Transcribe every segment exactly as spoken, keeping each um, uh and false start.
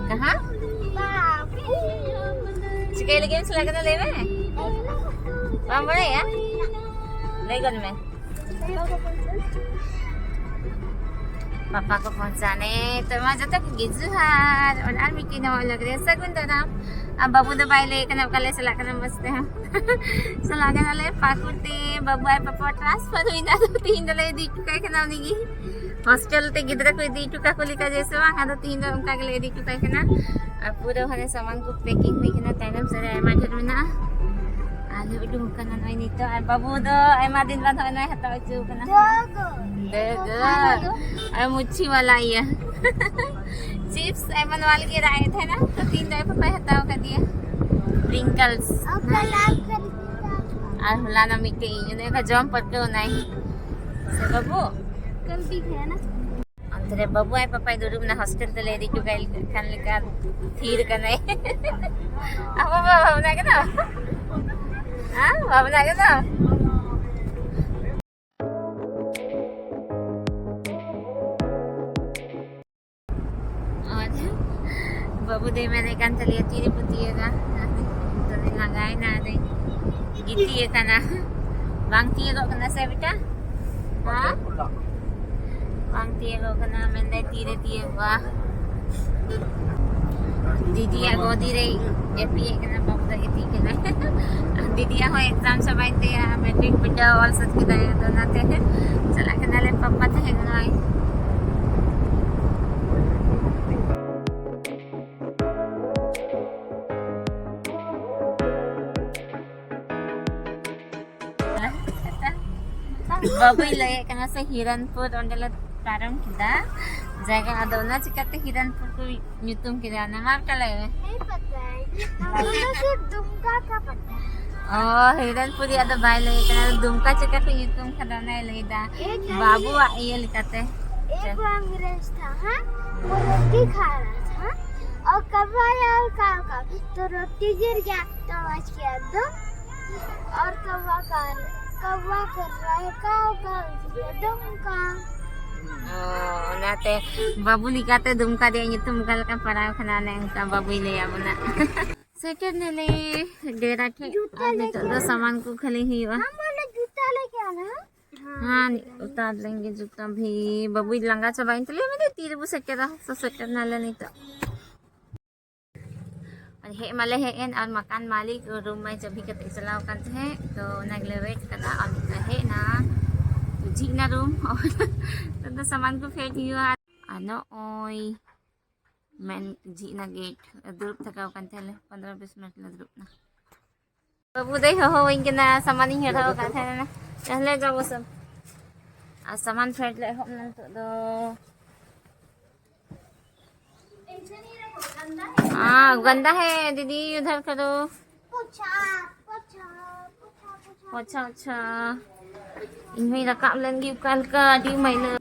ᱠᱟᱦᱟᱸ? ᱪᱤᱠᱟᱹᱭ ᱞᱟᱹᱜᱤᱫ ᱮᱢ ᱪᱟᱞᱟᱜ ᱠᱟᱱᱟ, ᱞᱟᱹᱭ ᱢᱮ᱾ ᱵᱟᱢ ᱵᱟᱲᱟᱭᱟ? ᱞᱟᱹᱭ ᱜᱚᱫ ᱢᱮ᱾ ᱯᱟᱯᱟ ᱠᱚ ᱯᱚᱦᱪᱟᱱᱮ ᱛᱚ ᱢᱟ ᱡᱚᱛᱚ ᱠᱚ ᱜᱤᱡᱩ ᱦᱟᱨ ᱚᱱᱟ ᱢᱤᱫᱴᱤᱡ ᱱᱟᱣᱟ vlog ᱨᱮ ᱥᱟᱹᱜᱩᱱ ᱫᱟᱨᱟᱢ᱾ ᱟᱨ ᱵᱟᱹᱵᱩ ᱫᱚ ᱵᱟᱭ ᱞᱟᱹᱭ ᱠᱟᱱᱟ ᱚᱠᱟ ᱞᱮ ᱪᱟᱞᱟᱜ ᱠᱟᱱᱟ ᱵᱟᱥ ᱛᱮᱦᱚᱸ᱾ ᱪᱟᱞᱟᱜ ᱠᱟᱱᱟᱞᱮ ᱯᱟᱹᱠᱩᱲ ᱛᱮ, ᱵᱟᱹᱵᱩ ᱟᱡ ᱯᱟᱯᱟ transfer ᱦᱩᱭᱱᱟ, ᱟᱫᱚ ᱛᱤᱦᱤᱧ ᱫᱚᱞᱮ ᱤᱫᱤ ᱦᱚᱴᱚ ᱠᱟᱭ ᱠᱟᱱᱟ ᱩᱱᱤ ᱜᱮ᱾ ᱦᱳᱥᱴᱮᱞ ᱛᱮ ᱜᱤᱫᱽᱨᱟᱹ ᱠᱚ ᱤᱫᱤ ᱦᱚᱴᱚ ᱠᱟᱠᱚ ᱞᱮᱠᱟ ᱡᱮᱭᱥᱮ ᱵᱟᱝ, ᱟᱫᱚ ᱛᱤᱦᱤᱧ ᱫᱚ ᱚᱱᱠᱟ ᱜᱮᱞᱮ ᱤᱫᱤ ᱦᱚᱴᱚ ᱠᱟᱭ ᱠᱟᱱᱟ᱾ ᱟᱨ ᱯᱩᱨᱟᱹ ᱦᱟᱱᱮ ᱥᱟᱢᱟᱱ ᱠᱚ packing ᱦᱩᱭ ᱠᱟᱱᱟ, ᱛᱟᱭᱱᱚᱢ ᱥᱮᱫ ᱨᱮ ᱟᱭᱢᱟ ᱰᱷᱮᱨ ᱢᱮᱱᱟᱜᱼᱟ᱾ ᱟᱨ ᱞᱮ ᱩᱰᱩᱝ ᱠᱟᱱᱟ ᱱᱚᱜᱼᱚᱭ ᱱᱤᱛᱚᱜ᱾ ᱟᱨ ᱵᱟᱹᱵᱩ ᱫᱚ ᱟᱭᱢᱟ ᱫᱤᱱ ᱵᱟᱫ ᱦᱚᱸᱜᱼᱚᱭ ᱱᱚᱣᱟ ᱦᱟᱛᱟᱣ ᱦᱚᱪᱚ ᱠᱟᱱᱟ᱾ ᱫᱟᱹᱜᱟᱹ᱾ ᱟᱨ ᱢᱩᱪᱷᱤ ᱣᱟᱞᱟ ᱤᱭᱟᱹ᱾ ᱪᱤᱯᱥ ᱟᱭᱢᱟ ᱱᱚᱣᱟ ᱞᱟᱹᱜᱤᱫ ᱨᱟᱜ ᱮᱫ ᱛᱟᱦᱮᱱᱟ, ᱛᱚ ᱛᱤᱦᱤᱧ ᱫᱚ ᱟᱡ ᱯᱟᱯᱟᱭ ᱦᱟᱛᱟᱣ ᱠᱟᱫᱮᱭᱟ ᱯᱨᱤᱝᱠᱞᱥ᱾ ᱟᱨ ᱦᱚᱞᱟᱱᱚᱜ ᱢᱤᱫᱴᱮᱡ ᱤᱧ ᱚᱱᱮ ᱚᱱᱠᱟ ᱡᱚᱢ ᱯᱟᱹᱨᱠᱟᱹᱣ ᱮᱱᱟᱭ᱾ ᱥᱮ ᱵᱟᱹᱵᱩ? ᱠᱟᱞ ᱵᱤ ᱠᱷᱟᱭᱟ ᱱᱟ᱾ ᱚᱱᱛᱮ ᱨᱮ ᱵᱟᱹᱵᱩ ᱟᱡ ᱯᱟᱯᱟᱭ ᱫᱩᱲᱩᱵ ᱮᱱᱟ, ᱦᱳᱥᱴᱮᱞ ᱛᱮᱞᱮ ᱤᱫᱤ ᱦᱚᱴᱚ ᱠᱟᱭ ᱠᱷᱟᱱ ᱞᱮᱠᱟ ᱛᱷᱤᱨ ᱠᱟᱱᱟᱭ᱾ ᱟᱢ ᱵᱟᱵᱟ ᱵᱷᱟᱵᱽᱱᱟ ᱠᱮᱫᱟᱢ? ᱦᱮᱸ, ᱵᱷᱟᱵᱽᱱᱟ ᱠᱮᱫᱟᱢ? ᱟᱨ ᱵᱟᱹᱵᱩ ᱫᱚᱭ ᱢᱮᱱᱮᱫ ᱠᱟᱱ ᱛᱟᱞᱮᱭᱟ ᱛᱤᱨᱮ ᱯᱮ ᱛᱤᱭᱳᱜᱟ? ᱟᱫᱚ ᱞᱟᱸᱜᱟᱭᱮᱱᱟ, ᱟᱫᱚᱭ ᱜᱤᱛᱤᱡ ᱟᱠᱟᱱᱟ᱾ ᱵᱟᱝ ᱛᱤᱭᱳᱜᱚᱜ ᱠᱟᱱᱟ ᱥᱮ ᱵᱮᱴᱟ? ᱦᱮᱸ? ᱵᱟᱝ ᱛᱤᱭᱳᱜᱚᱜ ᱠᱟᱱᱟ, ᱢᱮᱱᱫᱟᱭ ᱛᱤᱨᱮ ᱛᱤᱭᱳᱜᱚᱜᱼᱟ᱾ ᱫᱤᱫᱤᱭᱟᱜ ᱜᱚᱫᱤ ᱨᱮ ᱡᱟᱹᱯᱤᱫ ᱮᱫ ᱠᱟᱱᱟ, ᱵᱟᱹᱵᱩ ᱫᱚ ᱜᱤᱛᱤᱡ ᱠᱟᱱᱟᱭ᱾ ᱫᱤᱫᱤᱭᱟᱜ ᱦᱚᱸ exam ᱪᱟᱵᱟᱭᱮᱱ ᱛᱟᱭᱟ, ᱢᱮᱴᱨᱤᱠ ᱵᱤᱰᱟᱹᱣ ᱚᱞ ᱥᱟᱹᱛ ᱠᱮᱫᱟᱭ, ᱟᱫᱚ ᱚᱱᱟᱛᱮ ᱪᱟᱞᱟᱜ ᱠᱟᱱᱟᱞᱮ ᱯᱟᱯᱟ ᱛᱟᱦᱮᱸ ᱠᱟᱱᱟᱭ᱾ ᱵᱟᱹᱵᱩᱭ ᱞᱟᱹᱭᱮᱫ ᱠᱟᱱᱟ ᱥᱮ ᱦᱤᱨᱚᱱᱯᱩᱨ, ᱚᱸᱰᱮ ᱞᱮ ᱯᱟᱨᱚᱢ ᱠᱮᱫᱟ ᱡᱟᱭᱜᱟ, ᱟᱫᱚ ᱚᱱᱟ ᱪᱤᱠᱟᱹᱛᱮ ᱦᱤᱨᱚᱱᱯᱩᱨ ᱠᱚ ᱧᱩᱛᱩᱢ ᱠᱮᱫᱟ, ᱚᱱᱟ ᱢᱟ ᱢᱤᱫᱴᱟᱝ ᱞᱟᱹᱭ ᱢᱮ᱾ ᱚ, ᱦᱤᱨᱚᱱᱯᱩᱨ ᱨᱮᱭᱟᱜ ᱫᱚ ᱵᱟᱭ ᱞᱟᱹᱭ ᱠᱟᱱᱟ, ᱫᱩᱢᱠᱟ ᱪᱤᱠᱟᱹ ᱠᱚ ᱧᱩᱛᱩᱢ ᱠᱟᱫᱟ, ᱚᱱᱟᱭ ᱞᱟᱹᱭᱫᱟ ᱵᱟᱹᱵᱩᱣᱟᱜ ᱤᱭᱟᱹ ᱞᱮᱠᱟᱛᱮ᱾ एक बार अंग्रेज था, हाँ, वो रोटी खा रहा था, हाँ, और कौवा आया और काव काव, तो रोटी गिर गया, तो बच गया दो, और कौवा कर, कौवा कर रहा है काव काव, इसलिए दुम काव। ᱚ, ᱚᱱᱟᱛᱮ ᱵᱟᱹᱵᱩ ᱞᱮᱠᱟᱛᱮ ᱫᱩᱢᱠᱟ ᱨᱮᱭᱟᱜ ᱧᱩᱛᱩᱢ ᱚᱠᱟ ᱞᱮᱠᱟ ᱯᱟᱲᱟᱣ ᱠᱟᱱᱟ, ᱚᱱᱮ ᱚᱱᱠᱟ ᱵᱟᱹᱵᱩᱭ ᱞᱟᱹᱭ ᱟᱵᱚᱱᱟ᱾ ᱥᱮᱴᱮᱨ ᱱᱟᱞᱮ ᱰᱮᱨᱟ ᱴᱷᱮᱡ᱾ ᱟᱨ ᱱᱤᱛᱚᱜ ᱫᱚ ᱥᱟᱢᱟᱱ ᱠᱚ ᱠᱷᱟᱹᱞᱤ ᱦᱩᱭᱩᱜᱼᱟ᱾ ᱦᱮᱸ, ᱩᱛᱟᱨ ᱞᱮᱱᱜᱮ ᱡᱩᱛᱟ ᱵᱷᱤ᱾ ᱵᱟᱹᱵᱩᱭ ᱞᱟᱸᱜᱟ ᱪᱟᱵᱟᱭᱮᱱ ᱛᱟᱞᱮᱭᱟ, ᱢᱮᱱᱫᱟᱹᱧ ᱛᱤ ᱨᱮᱵᱚ ᱥᱮᱴᱮᱨᱟ? ᱥᱮ ᱥᱮᱴᱮᱨ ᱱᱟᱞᱮ ᱱᱤᱛᱚᱜ᱾ ᱟᱨ ᱦᱮᱡ ᱢᱟᱞᱮ ᱦᱮᱡ ᱮᱱ, ᱟᱨ ᱢᱟᱠᱟᱱ ᱢᱟᱹᱞᱤᱠ ᱨᱩᱢ ᱢᱟᱭ ᱪᱟᱹᱵᱤ ᱠᱟᱛᱮ ᱪᱟᱞᱟᱣ ᱠᱟᱱ ᱛᱟᱦᱮᱸᱫ, ᱛᱚ ᱚᱱᱟ ᱜᱮᱞᱮ ᱣᱮᱴ ᱠᱟᱫᱟ᱾ ᱟᱨ ᱱᱤᱛᱚᱜ ᱦᱮᱡ ᱮᱱᱟ, ᱡᱷᱤᱡ ᱮᱱᱟ ᱨᱩᱢ᱾ ᱱᱤᱛᱚᱜ ᱫᱚ ᱥᱟᱢᱟᱱ ᱠᱚ ᱯᱷᱮᱰ ᱦᱩᱭᱩᱜᱼᱟ᱾ ᱟᱨ ᱱᱚᱜᱼᱚᱭ ᱢᱮᱱ ᱡᱷᱤᱡ ᱮᱱᱟ ᱜᱮᱴ᱾ ᱫᱩᱲᱩᱵ ᱛᱷᱟᱠᱟᱣ ᱠᱟᱱ ᱛᱟᱦᱮᱸᱞᱮ, ᱯᱚᱱᱫᱽᱨᱚ ᱵᱤᱥ ᱢᱤᱱᱤᱴ ᱞᱮ ᱫᱩᱲᱩᱵ ᱮᱱᱟ᱾ ᱵᱟᱹᱵᱩ ᱫᱚᱭ ᱦᱚᱦᱚᱣᱟᱹᱧ ᱠᱟᱱᱟ, ᱥᱟᱢᱟᱱᱤᱧ ᱦᱚᱨᱟᱣ ᱟᱠᱟᱫ ᱛᱟᱦᱮᱱᱟ᱾ ᱛᱟᱦᱞᱮ ᱡᱟᱵᱚ ᱥᱮ᱾ ᱟᱨ ᱥᱟᱢᱟᱱ ᱯᱷᱮᱰ ᱞᱮ ᱮᱦᱚᱵ ᱮᱱᱟ ᱱᱤᱛᱚᱜ ᱫᱚ᱾ हाँ, गंदा है दीदी उधर करो। अच्छा, अच्छा। ᱤᱧ ᱦᱚᱸᱧ ᱨᱟᱠᱟᱵ ᱞᱮᱱ ᱜᱮ ᱚᱠᱟ ᱞᱮᱠᱟ, ᱟᱹᱰᱤ ᱢᱟᱹᱭᱞᱟᱹ᱾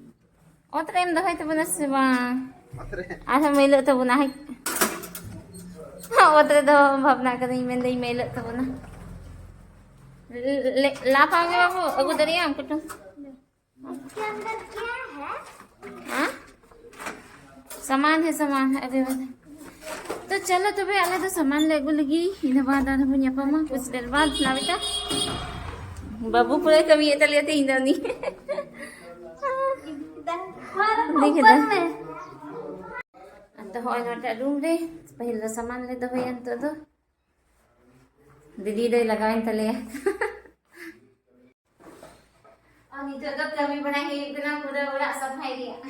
ᱚᱛ ᱨᱮᱢ ᱫᱚᱦᱚᱭ ᱛᱟᱵᱚᱱᱟ ᱥᱮ ᱵᱟᱝ? ᱟᱨᱦᱚᱸ ᱢᱟᱹᱭᱞᱟᱹᱜ ᱛᱟᱵᱚᱱᱟ᱾ ᱦᱟᱭ᱾ ᱚᱛ ᱨᱮᱫᱚ ᱵᱷᱟᱵᱽᱱᱟ ᱠᱟᱹᱫᱟᱹᱧ, ᱢᱮᱱᱫᱟᱹᱧ ᱢᱟᱹᱭᱞᱟᱹᱜ ᱛᱟᱵᱚᱱᱟ᱾ ᱞᱮ-, ᱞᱮ-, ᱞᱟᱯᱷᱟᱝ ᱜᱮ ᱵᱟᱹᱵᱩ, ᱟᱹᱜᱩ ᱫᱟᱲᱮᱭᱟᱜ ᱟᱢ ᱠᱟᱹᱴᱩᱵ? इसके अंदर क्या है? हाँ? सामान है, सामान है, अभी बता। तो चलो, तबे आले तो सामान ले अगु लगी, इना बाद आर बन ᱧᱟᱯᱟᱢᱟ, कुछ देर बाद। ना बेटा, बाबू पूरा कमी है, चलिए थे इधर नहीं। देखिए ऊपर तो। में। ᱟᱫᱚ ᱦᱚᱸᱜᱼᱚᱭ ᱱᱚᱣᱟᱴᱟᱜ ᱨᱩᱢ ᱨᱮ ᱯᱟᱹᱦᱤᱞ ᱫᱚ ᱥᱟᱢᱟᱱ ᱞᱮ ᱫᱚᱦᱚᱭᱟ ᱱᱤᱛᱚᱜ ᱫᱚ᱾ ᱫᱤᱫᱤ ᱫᱚᱭ ᱞᱟᱜᱟᱣᱮᱱ ᱛᱟᱞᱮᱭᱟ᱾ ᱟᱨ ᱱᱤᱛᱚᱜ ᱫᱚ ᱠᱟᱹᱢᱤ ᱵᱟᱲᱟᱭ ᱦᱩᱭᱩᱜ ᱠᱟᱱᱟ ᱯᱩᱨᱟᱹ ᱚᱲᱟᱜ ᱥᱟᱯᱷᱟᱭ ᱨᱮᱭᱟᱜ᱾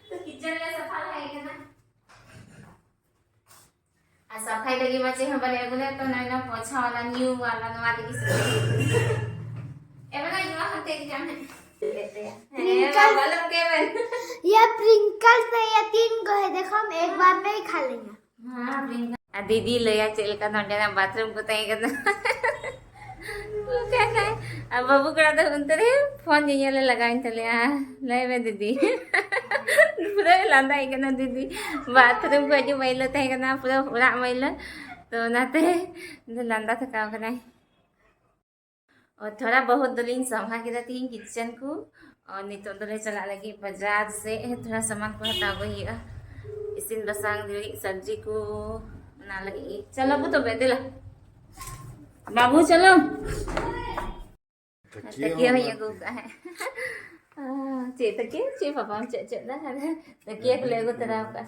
ᱛᱚ ᱠᱤᱪᱮᱱ ᱞᱮ ᱥᱟᱯᱷᱟ ᱞᱟᱦᱟᱭ ᱠᱟᱱᱟ᱾ ᱟᱨ ᱥᱟᱯᱷᱟᱭ ᱞᱟᱹᱜᱤᱫ ᱢᱟ ᱪᱮᱫ ᱦᱚᱸ ᱵᱟᱞᱮ ᱟᱹᱜᱩ ᱞᱮᱫ, ᱛᱚ ᱱᱚᱜᱼᱚᱭ ᱱᱚᱣᱟ ᱯᱳᱪᱷᱟ ᱣᱟᱞᱟ ᱱᱤᱭᱩ ᱣᱟᱞᱟ ᱱᱚᱣᱟ ᱛᱮᱜᱮ ᱥᱟᱯᱷᱟᱭ ᱦᱩᱭᱩᱜ ᱠᱟᱱᱟ᱾ ᱮ ᱵᱟᱵᱟ, ᱱᱚᱣᱟ ᱦᱟᱱᱛᱮ ᱤᱫᱤ ᱠᱟᱜ ᱢᱮ᱾ ᱦᱮᱸ, ᱯᱨᱤᱝᱠᱞ। ᱵᱟᱵᱟ, ᱟᱞᱚᱢ ᱜᱮᱢᱮᱨ᱾ ये प्रिंकल्स नहीं, ये तीन को है, देखो हम एक बार में ही खा लेंगे। ᱦᱮᱸ, ᱯᱨᱤᱝᱠᱞ᱾ ᱟᱨ ᱫᱤᱫᱤ ᱞᱟᱹᱭᱟ ᱪᱮᱫ ᱞᱮᱠᱟ ᱱᱚᱸᱰᱮᱱᱟᱜ ᱵᱟᱛᱷᱨᱩᱢ ᱠᱚ ᱛᱟᱦᱮᱸ ᱠᱟᱱᱟ᱾ ᱚᱱᱠᱟ ᱠᱷᱟᱡ, ᱟᱨ ᱵᱟᱹᱵᱩ ᱠᱚᱲᱟ ᱫᱚ ᱚᱱᱛᱮ ᱨᱮ ᱯᱷᱳᱱ ᱧᱮᱧᱮᱞᱮ ᱞᱟᱜᱟᱣᱮᱱ ᱛᱟᱞᱮᱭᱟ᱾ ᱞᱟᱹᱭ ᱢᱮ ᱫᱤᱫᱤ᱾ ᱯᱩᱨᱟᱹ ᱞᱟᱸᱫᱟᱭ ᱠᱟᱱᱟ ᱫᱤᱫᱤ᱾ ᱵᱟᱛᱷᱨᱩᱢ ᱠᱚ ᱟᱹᱰᱤ ᱢᱟᱹᱭᱞᱟᱹ ᱛᱟᱦᱮᱸ ᱠᱟᱱᱟ, ᱯᱩᱨᱟᱹ ᱚᱲᱟᱜ ᱢᱟᱹᱭᱞᱟᱹ᱾ ᱛᱚ ᱚᱱᱟᱛᱮ ᱞᱟᱸᱫᱟ ᱛᱷᱟᱠᱟᱣ ᱠᱟᱱᱟᱭ᱾ ᱚ, ᱛᱷᱚᱲᱟ ᱵᱚᱦᱩᱛ ᱫᱚᱞᱤᱧ ᱥᱟᱯᱷᱟ ᱠᱮᱫᱟ ᱛᱤᱦᱤᱧ ᱠᱤᱪᱮᱱ ᱠᱚ᱾ ᱟᱨ ᱱᱤᱛᱚᱜ ᱫᱚᱞᱮ ᱪᱟᱞᱟᱜ ᱞᱟᱹᱜᱤᱫ ᱵᱟᱡᱟᱨ ᱥᱮᱫ, ᱛᱷᱚᱲᱟ ᱥᱟᱢᱟᱱ ᱠᱚ ᱦᱟᱛᱟᱣ ᱟᱹᱜᱩᱭ ᱦᱩᱭᱩᱜᱼᱟ, ᱤᱥᱤᱱ ᱵᱟᱥᱟᱝ ᱞᱟᱹᱜᱤᱫ, ᱥᱚᱵᱽᱡᱤ ᱠᱚ, ᱚᱱᱟ ᱞᱟᱹᱜᱤᱫ᱾ ᱪᱚᱞᱚ ᱵᱚ ᱛᱚᱵᱮ, ᱫᱮᱞᱟ᱾ ᱵᱟᱹᱵᱩ, ᱪᱚᱞᱚ᱾ ᱛᱟᱹᱠᱤᱭᱟᱹ ᱛᱟᱹᱠᱤᱭᱟᱹ ᱦᱚᱸ ᱦᱚᱸᱧ ᱟᱹᱜᱩ ᱠᱟᱜᱼᱟ ᱦᱮᱸ᱾ ᱪᱮᱫ ᱛᱟᱹᱠᱤᱭᱟᱹ? ᱪᱮᱫ ᱵᱟᱵᱟᱢ ᱪᱮᱫ ᱪᱮᱫ ᱫᱟ? ᱛᱟᱹᱠᱤᱭᱟᱹ ᱠᱚᱞᱮ ᱟᱹᱜᱩ ᱛᱚᱨᱟ ᱠᱟᱜᱼᱟ᱾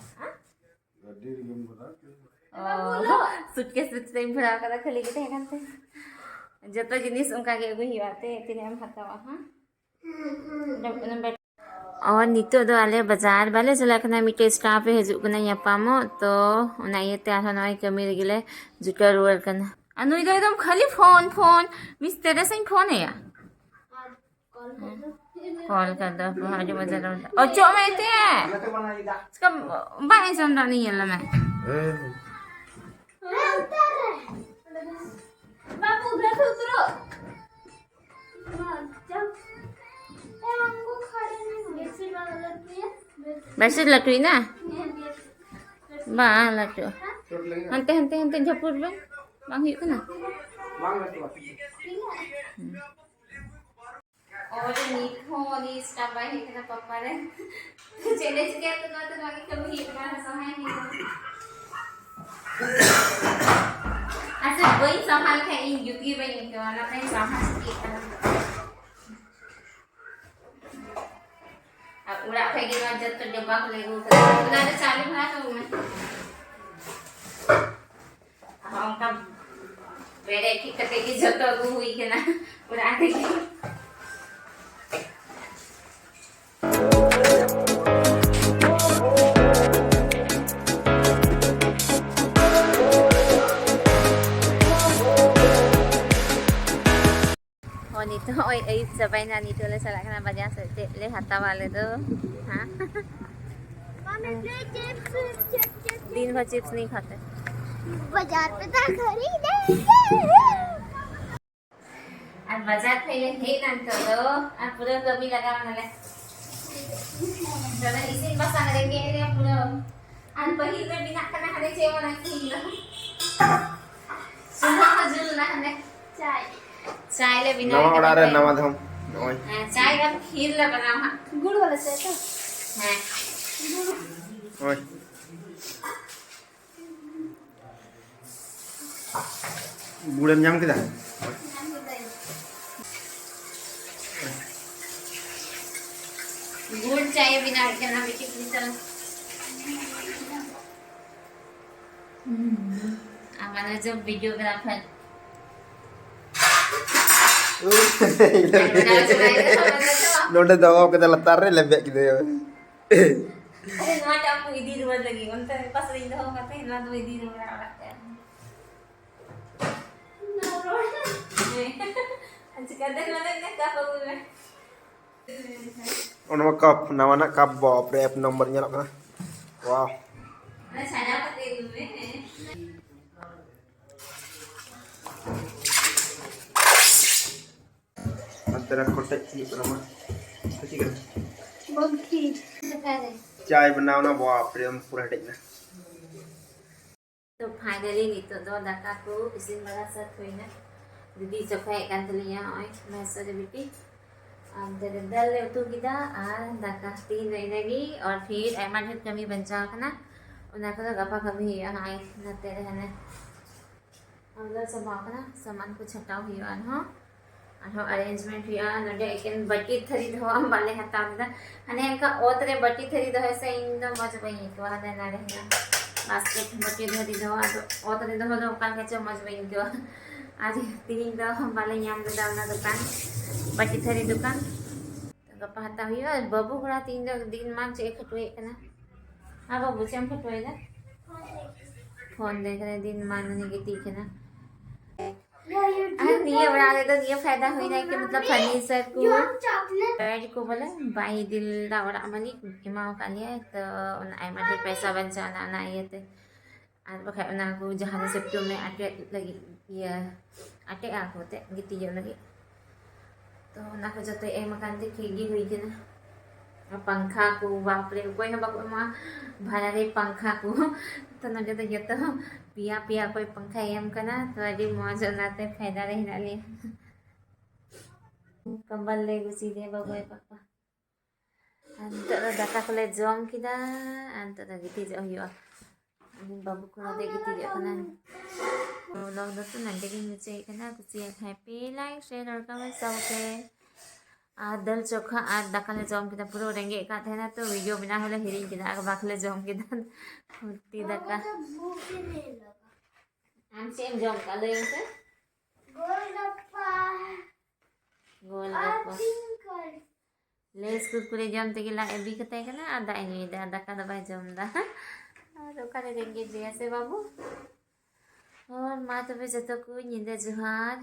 ᱜᱟᱹᱰᱤ ᱨᱮᱜᱮᱢ ᱵᱷᱚᱨᱟᱣ ᱠᱮᱫᱟ? ᱚ, ᱥᱩᱴᱠᱮᱥ ᱨᱮᱧ ᱵᱷᱚᱨᱟᱣ ᱠᱟᱫᱟ, ᱠᱷᱟᱹᱞᱤ ᱜᱮ ᱛᱟᱦᱮᱸ ᱠᱟᱱ ᱛᱟᱦᱮᱸ᱾ ᱡᱚᱛᱚ ᱡᱤᱱᱤᱥ ᱚᱱᱠᱟ ᱜᱮ ᱟᱹᱜᱩᱭ ᱦᱩᱭᱩᱜᱼᱟ, ᱛᱮ ᱛᱤᱱᱟᱹᱜ ᱮᱢ ᱦᱟᱛᱟᱣᱟ ᱦᱟᱸ? ᱟᱨ ᱱᱤᱛᱚᱜ ᱫᱚ ᱟᱞᱮ ᱵᱟᱡᱟᱨ ᱵᱟᱞᱮ ᱪᱟᱞᱟᱜ ᱠᱟᱱᱟ, ᱢᱤᱫᱴᱮᱡ staff ᱮ ᱦᱤᱡᱩᱜ ᱠᱟᱱᱟ ᱧᱟᱯᱟᱢᱚᱜ, ᱛᱚ ᱚᱱᱟ ᱤᱭᱟᱹᱛᱮ ᱟᱨᱦᱚᱸ ᱱᱚᱜᱼᱚᱭ ᱠᱟᱹᱢᱤ ᱨᱮᱜᱮ ᱞᱮ ᱡᱩᱴᱟᱹᱣ ᱨᱩᱣᱟᱹᱲ ᱠᱟᱱᱟ᱾ ᱟᱨ ᱱᱩᱭ ᱫᱚ ᱮᱠᱫᱚᱢ ᱠᱷᱟᱹᱞᱤ ᱯᱷᱳᱱ, ᱯᱷᱳᱱ, ᱢᱤᱥᱛᱨᱤ ᱥᱮᱧ ᱯᱷᱳᱱ ᱟᱭᱟ᱾ ᱠᱚᱞ ᱠᱟᱫᱟ, ᱟᱹᱰᱤ ᱢᱚᱡᱟ ᱨᱚᱲ ᱫᱟ᱾ ᱚᱪᱚᱜ ᱢᱮ ᱮᱱᱛᱮ᱾ ᱪᱤᱠᱟᱹᱢ ᱵᱟᱭ ᱟᱸᱡᱚᱢ ᱫᱟ ᱩᱱᱤ? ᱧᱮᱞ ᱢᱮ᱾ ᱦᱮᱸ᱾ ᱵᱟᱹᱵᱩ, ᱩᱫᱷᱟᱨ ᱥᱮ ᱩᱛᱨᱚ᱾ ᱵᱮᱥᱤ ᱞᱟᱹᱴᱩᱭᱮᱱᱟ? ᱵᱟᱝ ᱞᱟᱹᱴᱩᱜᱼᱟ᱾ ᱦᱟᱱᱛᱮ, ᱦᱟᱱᱛᱮ, ᱦᱟᱱᱛᱮ ᱡᱷᱟᱹᱯᱩᱨ ᱵᱮᱱ᱾ ᱵᱟᱝ ᱦᱩᱭᱩᱜ ᱠᱟᱱᱟ? ᱵᱟᱝ ᱞᱟᱹᱴᱩᱜᱼᱟ᱾ ᱦᱩᱸ᱾ ᱳᱭ ᱱᱤᱛ ᱦᱚᱸ ᱩᱱᱤ staff ᱵᱟᱭ ᱦᱮᱡ ᱠᱟᱱᱟ ᱯᱟᱯᱟ ᱨᱮ᱾ ᱪᱮᱫ ᱞᱮ ᱪᱤᱠᱟᱹᱭᱟ ᱛᱚ, ᱱᱚᱣᱟ ᱛᱮ ᱱᱚᱣᱟ ᱜᱮ ᱠᱟᱹᱢᱤ ᱦᱩᱭᱩᱜ ᱠᱟᱱᱟ, ᱥᱟᱦᱟᱭ ᱦᱩᱭᱩᱜᱼᱟ᱾ ᱟᱪᱪᱷᱟ, ᱵᱟᱹᱧ ᱥᱟᱦᱟ ᱞᱮᱠᱷᱟᱱ ᱤᱧ ᱡᱩᱛ ᱜᱮ ᱵᱟᱹᱧ ᱟᱹᱭᱠᱟᱹᱣᱟ, ᱚᱱᱟᱛᱮᱧ ᱥᱟᱦᱟ ᱥᱟᱹᱠᱤᱜ ᱠᱟᱱᱟ᱾ ᱟᱨ ᱚᱲᱟᱜ ᱠᱷᱚᱡ ᱜᱮ ᱱᱚᱣᱟ ᱡᱚᱛᱚ ᱰᱚᱵᱟ ᱠᱚᱞᱮ ᱟᱹᱜᱩ ᱠᱟᱫᱟ᱾ ᱚᱱᱟ ᱨᱮ ᱪᱟᱣᱞᱮ ᱵᱷᱚᱨᱟ ᱠᱟᱜ ᱢᱮ᱾ ᱟᱨ ᱚᱱᱠᱟ ᱵᱮᱨᱮᱫ ᱴᱷᱤᱠ ᱠᱟᱛᱮ ᱜᱮ ᱡᱚᱛᱚ ᱟᱹᱜᱩ ᱦᱩᱭ ᱠᱟᱱᱟ ᱚᱲᱟᱜ ᱨᱮᱜᱮ᱾ ᱦᱚᱸ, ᱱᱤᱛᱚᱜ ᱱᱚᱜᱼᱚᱭ ᱟᱹᱭᱩᱵ ᱪᱟᱵᱟᱭᱮᱱᱟ, ᱱᱤᱛᱚᱜ ᱞᱮ ᱪᱟᱞᱟᱜ ᱠᱟᱱᱟ ᱵᱟᱡᱟᱨ ᱥᱮᱫ, ᱪᱮᱫ ᱞᱮ ᱦᱟᱛᱟᱣᱟ ᱟᱞᱮ ᱫᱚ, ᱦᱮᱸ? दिन भर चिप्स नहीं खाते। बाजार पे था खरीदेंगे। ᱟᱨ ᱵᱟᱡᱟᱨ ᱠᱷᱚᱡ ᱞᱮ ᱦᱮᱡ ᱮᱱᱟ ᱱᱤᱛᱚᱜ ᱫᱚ, ᱟᱨ ᱯᱩᱨᱟᱹ ᱠᱟᱹᱢᱤ ᱞᱟᱜᱟᱣ ᱱᱟᱞᱮ᱾ ᱛᱚᱵᱮ ᱤᱥᱤᱱ ᱵᱟᱥᱟᱝ ᱨᱮᱸᱜᱮᱡ ᱨᱮ ᱯᱩᱨᱟᱹ᱾ ᱟᱨ ᱯᱟᱹᱦᱤᱞ ᱨᱮ ᱵᱮᱱᱟᱜ ᱠᱟᱱᱟ ᱦᱟᱱᱮ ᱪᱮᱫ ᱚᱱᱟ ᱤᱥᱤᱱ ᱫᱚ᱾ ᱥᱩᱱᱩᱢ ᱦᱚᱸ ᱡᱩᱞ ᱮᱱᱟ ᱦᱟᱱᱮ᱾ ᱪᱟᱭ᱾ ᱪᱟᱭ ᱞᱮ ᱵᱮᱱᱟᱣ ᱱᱟᱣᱟ ᱠᱟᱫᱟ ᱚᱲᱟᱜ ᱨᱮ ᱯᱟᱹᱦᱤᱞ᱾ ᱱᱟᱣᱟ ᱫᱷᱚᱢ᱾ ᱱᱚᱜᱼᱚᱭ᱾ ᱦᱮᱸ, ᱪᱟᱭ ᱟᱨ ᱠᱷᱤᱨ ᱞᱮ ᱵᱮᱱᱟᱣᱟ ᱦᱟᱸᱜ᱾ ᱜᱩᱲ ᱵᱟᱞᱟ ᱪᱟᱭ ᱛᱚ? ᱦᱮᱸ᱾ ᱦᱳᱭ᱾ ᱜᱩᱲᱮᱢ ᱧᱟᱢ ᱠᱮᱫᱟ? ᱜᱩᱲ ᱪᱟᱭ ᱵᱮᱱᱟᱣ ᱠᱟᱱᱟ ᱵᱤᱴᱤ ᱠᱤᱱᱛᱩ᱾ ᱦᱩᱸ, ᱟᱨ ᱢᱟᱱᱮ ᱡᱚᱵ ᱵᱷᱤᱰᱤᱭᱳ ᱵᱮᱱᱟᱣ ᱠᱷᱟᱱ ᱱᱚᱰᱮ ᱫᱚᱦᱚ ᱠᱟᱫᱟ ᱞᱟᱛᱟᱨ ᱨᱮ, ᱞᱮᱵᱮᱫ ᱠᱮᱫᱟᱭ᱾ ᱟᱨᱮ, ᱱᱚᱣᱟ ᱴᱟᱜ ᱠᱚ ᱤᱫᱤ ᱨᱩᱣᱟᱹᱲ ᱞᱟᱹᱜᱤᱫ, ᱚᱱᱛᱮ ᱯᱟᱥᱮ ᱨᱤᱧ ᱫᱚᱦᱚ ᱠᱟᱛᱮ, ᱱᱚᱣᱟ ᱫᱚ ᱤᱫᱤ ᱨᱩᱣᱟᱹᱲᱟ ᱚᱲᱟᱜ ᱛᱮ᱾ ᱦᱮᱸ᱾ ᱪᱤᱠᱟᱹᱛᱮ ᱱᱚᱰᱮ ᱢᱮᱱᱟᱜ ᱠᱟᱯ ᱟᱹᱜᱩᱭ ᱢᱮ᱾ ᱚᱱᱟ ᱢᱟ ᱠᱟᱯ, ᱱᱟᱣᱟᱱᱟᱜ ᱠᱟᱯ, ᱵᱟᱯ ᱨᱮ, ᱮᱯ ᱱᱚᱢᱵᱚᱨ ᱧᱮᱞᱚᱜ ᱠᱟᱱᱟ᱾ ᱣᱟᱣ᱾ ᱚᱱᱟ ᱥᱟᱡᱟᱣ ᱠᱟᱛᱮ ᱟᱹᱜᱩᱭ ᱢᱮ᱾ ᱦᱟᱱᱛᱮ ᱨᱮ ᱠᱚᱴᱮᱡ ᱦᱩᱭᱩᱜ ᱠᱟᱱᱟ ᱢᱟ᱾ ᱪᱤᱠᱟᱹ? ᱵᱚᱞ ᱠᱷᱮᱞ᱾ ᱪᱟᱭ ᱵᱮᱱᱟᱣ ᱱᱟ, ᱵᱟᱯ ᱨᱮ, ᱯᱩᱨᱟᱹ ᱦᱮᱰᱮᱡ ᱱᱟ᱾ ᱛᱚ finally ᱱᱤᱛᱚᱜ ᱫᱚ ᱫᱟᱠᱟ ᱠᱚ ᱤᱥᱤᱱ ᱵᱟᱲᱟ ᱥᱟᱹᱛ ᱦᱩᱭᱱᱟ᱾ ᱫᱤᱫᱤ ᱪᱚᱠᱷᱟᱭᱮᱫ ᱠᱟᱱ ᱛᱟᱹᱞᱤᱧᱟ ᱱᱚᱜᱼᱚᱭ ᱵᱷᱮᱸᱥ ᱨᱮ ᱵᱤᱴᱤ᱾ ᱟᱨ ᱱᱚᱛᱮ ᱨᱮ ᱫᱟᱹᱞ ᱞᱮ ᱩᱛᱩ ᱠᱮᱫᱟ ᱟᱨ ᱫᱟᱠᱟ ᱛᱤᱦᱤᱧ ᱫᱚ ᱤᱱᱟᱹᱜᱮ᱾ ᱟᱨ ᱯᱷᱤᱨ ᱟᱭᱢᱟ ᱰᱷᱮᱨ ᱠᱟᱹᱢᱤ ᱵᱟᱧᱪᱟᱣ ᱟᱠᱟᱱᱟ, ᱚᱱᱟ ᱠᱚᱫᱚ ᱜᱟᱯᱟ ᱠᱟᱹᱢᱤ ᱦᱩᱭᱩᱜᱼᱟ᱾ ᱱᱚᱜᱼᱚᱭ ᱱᱚᱛᱮ ᱨᱮ ᱦᱟᱱᱮ ᱟᱢᱫᱟ ᱪᱟᱵᱟᱣ ᱠᱟᱱᱟ, ᱥᱟᱢᱟᱱ ᱠᱚ ᱪᱷᱟᱴᱟᱣ ᱦᱩᱭᱩᱜᱼᱟ ᱟᱨᱦᱚᱸ᱾ ᱟᱨᱦᱚᱸ arrangement ᱦᱩᱭᱩᱜᱼᱟ᱾ ᱱᱚᱰᱮ ᱮᱠᱮᱱ ᱵᱟᱹᱴᱤ ᱛᱷᱟᱹᱨᱤ ᱫᱚᱦᱚ ᱟᱢ ᱵᱟᱞᱮ ᱦᱟᱛᱟᱣ ᱞᱮᱫᱟ᱾ ᱦᱟᱱᱮ ᱚᱱᱠᱟ ᱚᱛ ᱨᱮ ᱵᱟᱹᱴᱤ ᱛᱷᱟᱹᱨᱤ ᱫᱚᱦᱚ ᱥᱮ ᱤᱧ ᱫᱚ ᱢᱚᱡᱽ ᱵᱟᱹᱧ ᱟᱹᱭᱠᱟᱹᱣᱟ᱾ ᱦᱟᱱᱮ ᱱᱟᱰᱮ ᱦᱮᱱᱟᱜ basket ᱵᱟᱹᱴᱤ ᱛᱷᱟᱹᱨᱤ ᱫᱚᱦᱚ, ᱟᱫᱚ ᱚᱛ ᱨᱮ ᱫᱚᱦᱚ ᱫᱚ ᱚᱠᱟ ᱞᱮᱠᱟ ᱪᱚ ᱢᱚᱡᱽ ᱵᱟᱹᱧ ᱟᱹᱭᱠᱟᱹᱣᱟ᱾ ᱟᱨ ᱛᱤᱦᱤᱧ ᱫᱚ ᱵᱟᱞᱮ ᱧᱟᱢ ᱞᱮᱫᱟ ᱚᱱᱟ ᱫᱚᱠᱟᱱ, ᱵᱟᱹᱴᱤ ᱛᱷᱟᱹᱨᱤ ᱫᱚᱠᱟᱱ᱾ ᱜᱟᱯᱟ ᱦᱟᱛᱟᱣ ᱦᱩᱭᱩᱜᱼᱟ᱾ ᱵᱟᱹᱵᱩ ᱠᱚᱲᱟ ᱛᱤᱦᱤᱧ ᱫᱚ ᱫᱤᱱ ᱢᱟᱱ ᱪᱮᱫ ᱮ ᱠᱷᱟᱹᱴᱣᱟᱹᱭᱮᱫ ᱠᱟᱱᱟ᱾ ᱟᱨ ᱵᱟᱹᱵᱩ ᱪᱮᱫ ᱮᱢ ᱠᱷᱟᱹᱴᱣᱟᱹᱭᱮᱫᱟ? ᱯᱷᱳᱱ ᱫᱮᱠᱷ ᱨᱮ ᱫᱤᱱ ᱢᱟᱱ ᱩᱱᱤ ᱜᱤᱛᱤᱡ ᱠᱟᱱᱟ᱾ ᱟᱨ ᱱᱤᱭᱟᱹ ᱚᱲᱟᱜ ᱨᱮᱫᱚ ᱱᱤᱭᱟᱹ ᱯᱷᱟᱭᱫᱟ ᱦᱩᱭᱱᱟ ᱠᱤ ᱢᱚᱛᱞᱚᱵ furniture ᱠᱚ, bed ᱠᱚ ᱵᱚᱞᱮ ᱵᱟᱭ ᱤᱫᱤ ᱞᱮᱫᱟ ᱚᱲᱟᱜ ᱢᱟᱹᱞᱤᱠ, ᱮᱢᱟᱣ ᱟᱠᱟᱫ ᱞᱮᱭᱟᱭ᱾ ᱛᱚ ᱚᱱᱟ ᱟᱭᱢᱟ ᱰᱷᱮᱨ ᱯᱚᱭᱥᱟ ᱵᱟᱧᱪᱟᱣ ᱮᱱᱟ ᱚᱱᱟ ᱤᱭᱟᱹᱛᱮ᱾ ᱟᱨ ᱵᱟᱠᱷᱟᱡ ᱚᱱᱟ ᱠᱚ ᱡᱟᱦᱟᱸ ᱨᱮ ᱥᱤᱯᱴᱩ ᱢᱮ ᱟᱴᱮᱫ ᱞᱟᱹᱜᱤᱫ, ᱤᱭᱟᱹ ᱟᱴᱮᱫ ᱟᱠᱚ ᱛᱮ ᱜᱤᱛᱤᱡᱚᱜ ᱞᱟᱹᱜᱤᱫ᱾ ᱛᱚ ᱚᱱᱟ ᱠᱚ ᱡᱚᱛᱚ ᱮᱢ ᱟᱠᱟᱱ ᱛᱮ ᱴᱷᱤᱠ ᱜᱮ ᱦᱩᱭ ᱠᱟᱱᱟ᱾ ᱟᱨ ᱯᱟᱝᱠᱷᱟ ᱠᱚ, ᱵᱟᱯ ᱨᱮ, ᱚᱠᱚᱭ ᱦᱚᱸ ᱵᱟᱠᱚ ᱮᱢᱚᱜᱼᱟ ᱵᱷᱟᱲᱟ ᱨᱮ ᱯᱟᱝᱠᱷᱟ ᱠᱚ᱾ ᱛᱚ ᱱᱚᱰᱮ ᱫᱚ ᱡᱚᱛᱚ ᱯᱮᱭᱟ ᱯᱮᱭᱟ ᱚᱠᱚᱭ ᱯᱟᱝᱠᱷᱟᱭ ᱮᱢ ᱠᱟᱱᱟ, ᱛᱚ ᱟᱹᱰᱤ ᱢᱚᱡᱽ, ᱚᱱᱟᱛᱮ ᱯᱷᱟᱭᱫᱟ ᱨᱮ ᱦᱮᱱᱟᱜ ᱞᱮᱭᱟ᱾ ᱠᱚᱢᱵᱚᱞ ᱞᱮ ᱜᱩᱥᱤ ᱫᱮ ᱵᱟᱵᱩᱭ ᱯᱟᱯᱟ᱾ ᱟᱨ ᱱᱤᱛᱚᱜ ᱫᱚ ᱫᱟᱠᱟ ᱠᱚᱞᱮ ᱡᱚᱢ ᱠᱮᱫᱟ᱾ ᱟᱨ ᱱᱤᱛᱚᱜ ᱫᱚ ᱜᱤᱛᱤᱡᱚᱜ ᱦᱩᱭᱩᱜᱼᱟ᱾ ᱩᱱᱤ ᱵᱟᱹᱵᱩ ᱠᱚ ᱱᱚᱰᱮ ᱜᱤᱛᱤᱡᱚᱜ ᱠᱟᱱᱟ᱾ Vlog ᱫᱚ ᱛᱚ ᱱᱚᱰᱮ ᱜᱤᱧ ᱢᱩᱪᱟᱹᱫ ᱠᱟᱱᱟ᱾ ᱠᱩᱥᱤᱭᱟᱜ ᱠᱷᱟᱱ ᱯᱮ like, share ᱟᱨ comment ᱥᱟᱶᱛᱮ᱾ ᱟᱨ ᱫᱟᱹᱞ ᱪᱚᱠᱷᱟ ᱟᱨ ᱫᱟᱠᱟ ᱞᱮ ᱡᱚᱢ ᱠᱮᱫᱟ᱾ ᱯᱩᱨᱟᱹ ᱨᱮᱸᱜᱮᱡ ᱠᱟᱜ ᱛᱟᱦᱮᱱᱟ ᱛᱚ, video ᱵᱮᱱᱟᱣ ᱦᱚᱸᱞᱮ ᱦᱤᱲᱤᱧ ᱠᱮᱫᱟ᱾ ᱟᱨ ᱵᱟᱠᱷᱟᱱ ᱞᱮ ᱡᱚᱢ ᱠᱮᱫᱟ ᱯᱷᱩᱨᱛᱤ ᱫᱟᱠᱟ᱾ ᱟᱢ ᱪᱮᱫ ᱮᱢ ᱡᱚᱢ ᱠᱟᱜᱼᱟ ᱞᱟᱹᱭ ᱢᱮᱥᱮ? ᱜᱳᱞᱜᱟᱯᱯᱟ᱾ ᱜᱳᱞᱜᱟᱯᱯᱟ᱾ ᱞᱮᱥ ᱠᱩᱨᱠᱩᱨᱮ ᱡᱚᱢ ᱛᱮᱜᱮ ᱞᱟᱡ ᱮ ᱵᱤ ᱠᱟᱛᱟᱭ ᱠᱟᱱᱟ ᱟᱨ ᱫᱟᱜ ᱮ ᱧᱩᱭᱮᱫᱟ, ᱫᱟᱠᱟ ᱫᱚ ᱵᱟᱭ ᱡᱚᱢ ᱮᱫᱟ᱾ ᱟᱨ ᱚᱠᱟᱨᱮ ᱨᱮᱸᱜᱮᱡ ᱮᱭᱟ ᱥᱮ ᱵᱟᱹᱵᱩ? ᱦᱳᱭ, ᱢᱟ ᱛᱚᱵᱮ ᱡᱚᱛᱚ ᱠᱚ ᱧᱤᱫᱟᱹ ᱡᱚᱦᱟᱨ᱾